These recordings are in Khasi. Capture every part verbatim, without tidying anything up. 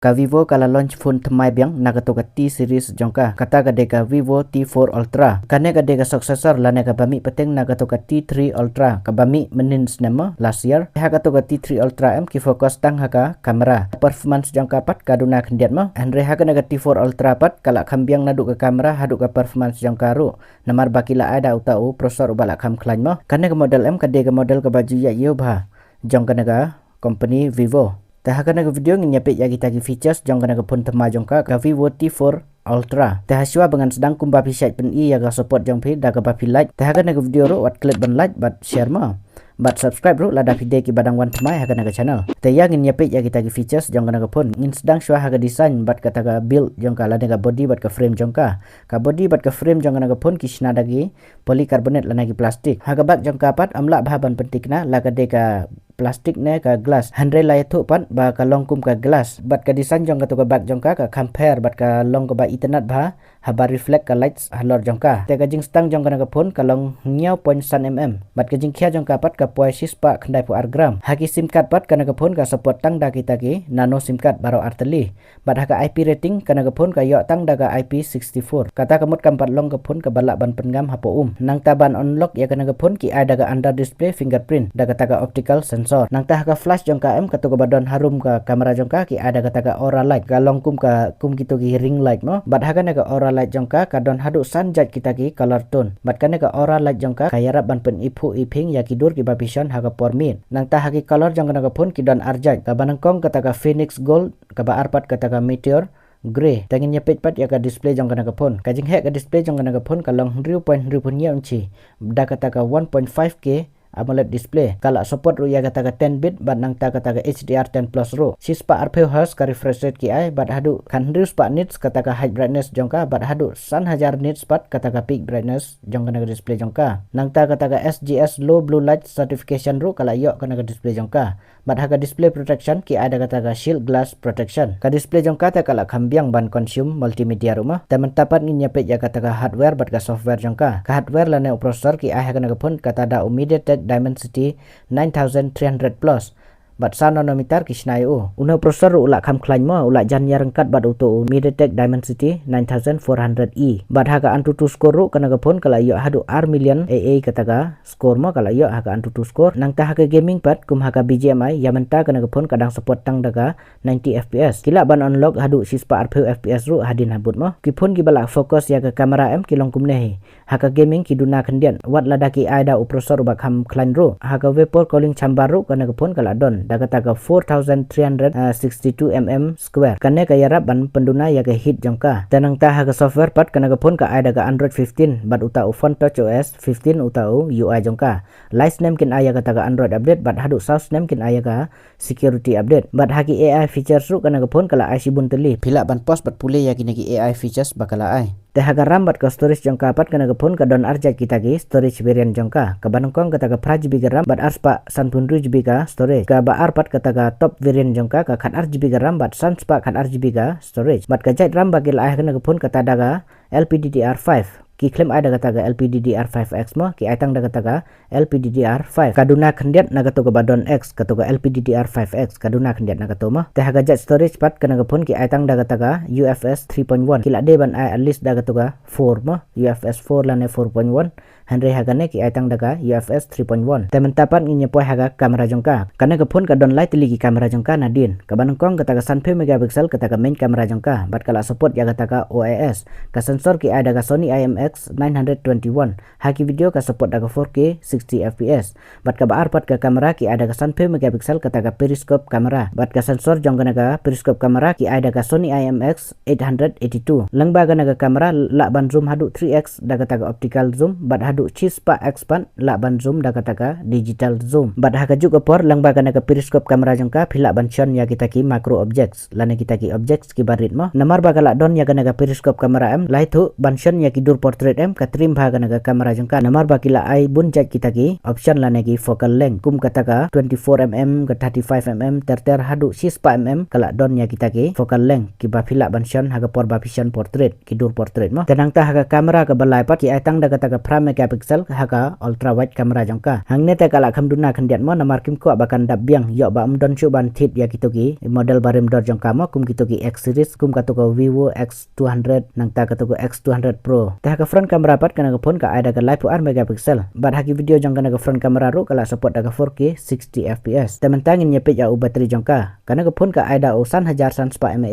Ka Vivo ka la launch phone thymmai biang na kato ka T series jong ka. Kata ka dei ka Vivo T four Ultra. Kane ka dei ka successor lane kaba mih pateng na kato ka T three Ultra, kaba mih mynhynnin snem mo, last year. Ha kato ka T three Ultra em ki focus tang ha ka camera. Performance jong ka pat ka duna khyndiat mo. Hynrei ha kane ka T four Ultra pat ka la kham biang naduh ka camera haduh ka performance jong ka ruh. Namar ba ki la ai da uta u processor uba la kham khlaiñ mo. Kane ka model em ka dei ka model kaba ju ïaid ïew bha jong kane ka company Vivo. Te ha kane ka video ngin ïa peit ïa kita ki features jong kane ka phone thymmai jong ka, ka Vivo T four Ultra. Te ha shuwa ba ngan sdang, kumba phi shait pyni ïa ka support jong phi da kaba phi like. Te ha kane ka video ruh wat klet ban like bad share mo, bad subscribe ruh lada phi dei kiba dang wan thymmai ha kane ka channel. Te ïa ngin ïa peit ïa kita ki features jong kane ka phone. Ngin sdang shuwa ha ka design bad kata ka build jong ka lane ka body bad ka frame jong ka. Ka body bad ka frame jong kane ka phone ki shna da ki polycarbonate lane ki plastic. Ha ka back jong ka pat ym lah bha ban pynthikna la ka dei ka plastic ne ka glass. Hynrei la ïathuh pat ba ka long kum ka glass. Bad ka design jong kato ka back jong ka ka kham pher bad ka long kaba itynnad bha haba reflect ka lights halor jong ka. Te ka jingstang jong kane ka phone ka long hynñiew point san mm. Bad ka jingkhia jong ka pat ka poi shispah khyndaiphew ar gram. Ha ki SIM card pat kane ka phone ka support tang da kita ki nano SIM card baroh artylli. Bad ha ka I P rating kane ka phone ka ïoh tang da ka I P sixty-four. Kata ka mut kam pat long ka phone kaba lah ban pynngam hapoh um. Nangta ban unlock ïa kane ka phone ki ai da ka under display fingerprint da kata ka optical sensor. Nangta ha ka flash jong ka em, kato kaba don harum ka camera jong ka, ki ai da kata ka aura light, ka long kum ka, kum kito ki ring light mo. Bad ha kane ka aura light jong ka ka don haduh san jait kita ki color tone. Bad kane ka aura light jong ka ka ïarap ban pyniphuh iphieng ïa ki dur kiba phi shon ha ka por miet. Nangta ha ki color jong kane ka phone ki don ar jait, kaba nyngkong kata ka Phoenix Gold, kaba ar pat kata ka Meteor Grey. Te ngin ïa peit pat ïa ka display jong kane ka phone. Ka jingheh ka display jong kane ka phone ka long hynriew point hynriewphew hynñiew inchi da kata ka one point five K AMOLED display. Ka la support ruh ïa kata ka ten bit bad nangta kata ka H D R ten plus ruh. Shispah arphew hertz ka refresh rate ki ai bad haduh khathynriew spah nits kata ka high brightness jong ka bad haduh san hajar nits pat kata ka peak brightness jong kane ka display jong ka. Nangta kata ka S G S low blue light certification ruh ka la ïoh kane ka display jong ka. Bad ha ka display protection ki ai da kata ka shield glass protection. Ka display jong ka te ka la kham biang ban consume multimedia ruh mo. Te mynta pat ngin ïa peit ïa kata ka hardware bad ka software jong ka. Ka hardware lane u processor ki ai ha kane ka phone kata da u MediaTek Dimensity nine thousand three hundred plus. Bad saw nanometer ki shna ïa u. Une u processor ruh u la kham khlaiñ mo, u la jan ïa ryngkat bad uto u MediaTek Dimensity nine thousand four hundred E. Bad ha ka AnTuTu score ruh kane ka phone ka la ïoh haduh ar million A A kata ka score mo, ka la ïoh ha ka AnTuTu score. Nangta ha ka gaming pat kum ha ka B G M I, ïa mynta kane ka phone ka dang support tang da ka ninety F P S. Ki lah ban unlock haduh shispah arphew F P S ruh hadien habud mo. Ki phone kiba la focus ïa ka camera em ki long kumne hi. Ha ka gaming ki duna khyndiat wat lada ki ai da u processor uba kham khlaiñ ruh. Ha ka vapor cooling chamber ruh kane ka phone ka la don da kata ka four thousand three hundred sixty-two mm square. Kane ka ïarap ban pynduna ïa ka heat jong ka. Te nangta ha ka software pat kane ka phone ka ai da ka Android fifteen bad uta u PhoneTouchOS fifteen uta u U I jong ka. Lai snem kin ai ïa kata ka Android update bad haduh saw snem kin ai ïa ka security update. Bad ha ki A I features ruh kane ka phone ka la ai shibun tylli. Phi lah ban pause bad pule ïa kine ki A I features ba ka la ai. Te ha ka RAM bad ka storage jong ka pat kane ka phone ka don ar jait kita ki storage variant jong ka. Kaba nyngkong kata ka phra G B ka RAM bad arspah sanphew hynriew G B ka storage. Kaba ar pat kata ka top variant jong ka, ka khatar G B ka RAM bad sanspah khatar G B ka storage. Bad ka jait RAM ba ki la ai ha kane ka phone kata da ka L P D D R five. Ki khlem ai da kata ka L P D D R five X mo, ki ai tang da kata ka L P D D R five. Ka duna khyndiat na kato kaba don X, kato ka L P D D R five X, ka duna khyndiat na kato mo. Te ha ka jait storage pat kane ka phone ki ai tang da kata ka U F S three point one. Ki la dei ban ai at least da kato ka four mo, U F S four lane four point one. Hynrei ha kane ki ai tang da ka U F S three point one. Te mynta pat ngin ïa poi ha ka camera jong ka. Kane ka phone ka don lai tylli ki camera jong ka nadien. Kaba nyngkong kata ka sanphew megapixel kata ka main camera jong ka. Bad ka la support ïa kata ka O I S. Ka sensor ki ai da ka Sony I M X nine hundred twenty-one. Ha ki video ka support da ka four K sixty F P S. Bad kaba ar pat ka camera ki ai da ka sanphew megapixel kata ka periscope camera. Bad ka sensor jong kane ka periscope camera ki ai da ka Sony I M X eight hundred eighty-two. Lyngba kane ka camera lah ban zoom haduh three X da kata ka optical zoom bad haduh shispah X pat lah ban zoom da kata ka digital zoom. Bad ha kajuh ka por lyngba kane ka periscope camera jong ka phi lah ban shon ïa kita ki macro objects lane kita ki objects kiba rit mo. Namar ba ka la don ïa kane ka periscope camera em, la ïathuh ban shon ïa ki dur portrait em, ka trim bha kane ka camera jong ka. Namar ba ki la ai bun jait kita ki option lane ki focal length. Kum kata ka twenty-four mm, ka thirty-five mm, ter ter haduh shispah mm, ka la don ïa kita ki focal length kiba phi lah ban shon ha ka por ba phi shon portrait, ki dur portrait mo. Te nangta ha ka camera kaba lai pat ki ai tang da kata ka phra megapixel megapixel ha ka ultra wide camera jong ka. Hangne te ka la kham duna khyndiat mo, namar kim kwah ba kan dap biang, ïoh ba ym don shuh ban thied ïa kito ki model barim dor jong ka mo, kum kito ki X series, kum kato ka Vivo X two hundred, nangta kato ka X two hundred Pro. Te ha ka front camera pat kane ka phone ka ai da ka laiphew ar megapixel. Bad ha ki video jong kane ka front camera ruh ka la support da ka four K sixty F P S. Te mynta ngin ïa peit ïa u battery jong ka. Kane ka phone ka ai da u san hajar san spah mAh.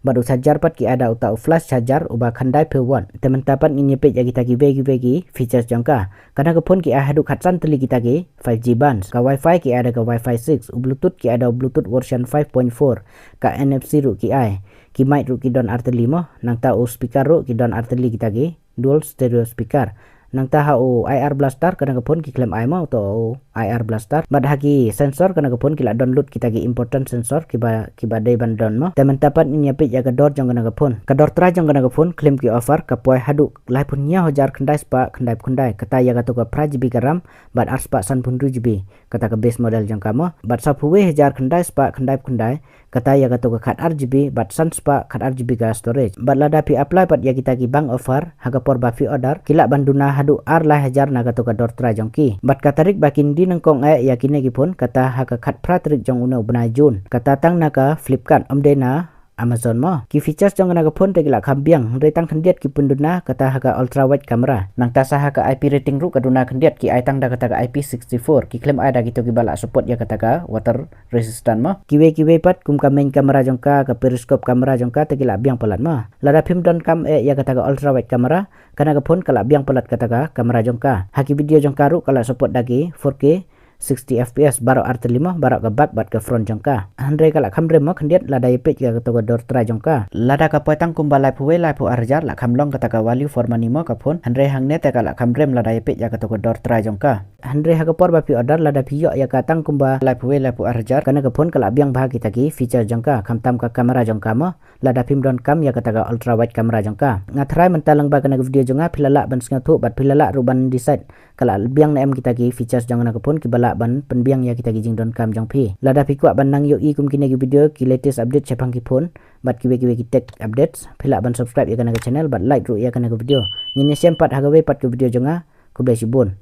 Bad u charger pat ki ai da uta u flash charger uba khyndai phew watt. Te mynta pat ngin ïa peit ïa kita kiwei kiwei ki features jong ka. Kane ka phone ki ai haduh khatsan tylli kita ki five G bands. Ka Wi-Fi ki ai da ka Wi-Fi six, u Bluetooth ki ai da u Bluetooth version five point four. Ka N F C ruh ki ai. Ki mic ruh ki don ar tylli mo. Nangta u speaker ruh ki don ar tylli kita ki dual stereo speaker. Nangta ha u I R blaster kane ka phone ki khlem ai mo uto u I R blaster. Bad ha ki sensor kane ka phone ki la don lut kita ki important sensor kiba, kiba dei ban don mo. Te mynta pat ngin ïa peit ïa ka dor jong kane ka phone. Ka dor trai jong kane ka phone khlem ki offer ka poi haduh laiphew hynñiew hajar khyndai spah khyndai phew khyndai. Kata ïa kato ka phra G B ka RAM bad ar spah sanphew hynriew G B. Kata ka base model jong ka mo. Bad sawphew wei hajar khyndai spah khyndai phew khyndai. Kata ïa kato ka khat ar G B bad san spah khat ar G B ka storage. Bad lada phi apply pat ïa kita ki bank offer ha ka por ba phi order, ki lah ban duna haduh ar lai hajar na kato ka dor trai jong ki. Bad ka tarik ba kin die nyngkong eh ïa kine ki phone kata ha ka khatphra tarik jong une u bnai June. Kata tang na ka Flipkart, ym dei na Amazon mo. Ki features jong kane ka phone te ki la kham biang, hynrei tang khyndiat ki pynduna, kata ha ka ultra wide camera. Nangta sa ha ka I P rating ruh ka duna khyndiat, ki ai tang da kata ka I P sixty-four, ki khlem ai da kito kiba lah support ïa kata ka water resistant mo. Kiwei kiwei pat kum ka main camera jong ka, ka periscope camera jong ka te ki la biang palat mo. Lada phim donkam eh ïa kata ka ultra wide camera, kane ka phone ka la biang palat kata ka camera jong ka. Ha ki video jong ka ruh ka la support da ki four K sixty F P S, baroh ar tylli mo, baroh ka back bad ka front jong ka. Hynrei ka la kham rem mo khyndiat lada ïa peit ïa kato ka dor trai jong ka. Lada ka poi tang kumba laiphew wei laiphew ar hajar la kham long kata ka value for money mo ka phone. Hynrei hangne te ka la kham rem lada ïa peit ïa kato ka dor trai jong ka. Hynrei ha ka por ba phi order lada phi ïoh ïa ka tang kumba laiphew wei laiphew ar hajar, kane ka phone ka la biang bha kita ki feature jong ka, khamtam ka camera jong ka mo. Lada phim donkam ïa kata ka ultra wide camera jong ka. Nga tharai mynta lyngba kane ka video jong nga phi la lah ban sngewthuh bad phi la lah ruh ban decide ka la biang ne em kita ki features jong kane ka phone kiba lah ban pynbiang ïa kita ki jingdonkam jong phi. Lada phi kwah ban nang ïohi kum kine ki video ki latest update shaphang ki phone bad kiwei kiwei ki tech updates, phi lah ban subscribe ïa kane ka channel bad like ruh ïa kane ka video. Ngin ïashem pat ha kawei pat ka video jong nga. Khublei shibun.